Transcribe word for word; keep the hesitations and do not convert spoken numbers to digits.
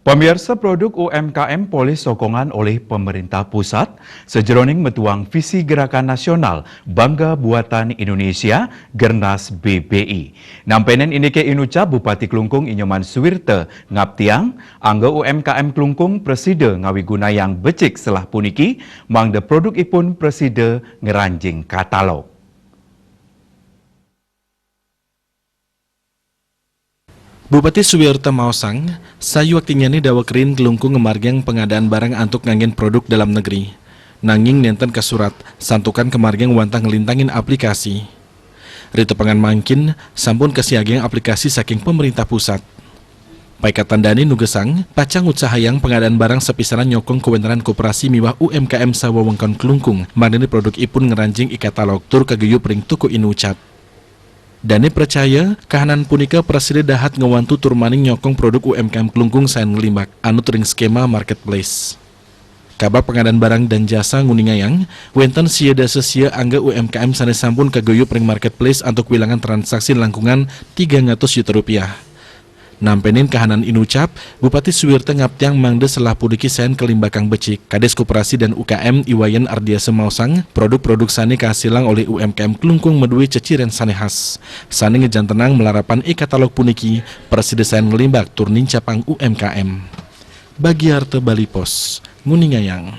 Pamiarsa, produk U M K M polih sokongan olih pemerintah pusat, sajeroning metuang visi Gerakan Nasional Bangga Buatan Indonesia, Gernas B B I. Nampenen indike inucap Bupati Klungkung I Nyoman Suwirta ngaptiang, angga U M K M Klungkung prasida ngawigunayang becik selah puniki, mangda produkipun prasida ngranjing katalog. Bupati Suwirta maosang, sayuaktinyane daweg riin Klungkung ngamargiang pangadaan barang antuk nganggen produk dalam negeri. Nanging nenten kasurat, santukan kamargiang wantah nglintangin aplikasi. Ritepengan mangkin, sampun kasiagiang aplikasi saking pemerintah pusat. Paikatan dane nugesang, pacang ngutsahayang pangadaan barang sapisanan nyokong kawentenan koperasi miwah U M K M sawewengkon Klungkung, mangdane produkipun ngranjing e-katalog tur kaguyub ring toko inucap. Dane pracaya, kahanan punika prasida dahat ngwantu tur maning nyokong produk U M K M Klungkung sayan nglimbak anut ring skema marketplace. Kabag Pangadaan Barang dan Jasa nguningayang, wenten sia dasa sia angga U M K M sane sampun kaguyub ring marketplace antuk wilangan transaksi langkungan tigang atus juta rupiah. Nampenin kahanan inucap, Bupati Suwirta ngaptiang mangda selah puniki sayan kalimbakang becik. Kadis Koperasi dan U K M I Wayan Ardiasa maosang, produk-produk sane kasilang olih U M K M Klungkung madue ceciren sane khas. Sane ngejantenang malarapan e-katalog puniki, prasida sayan nglimbak tur nincapang U M K M. Bagiarta Bali Post, nguningayang.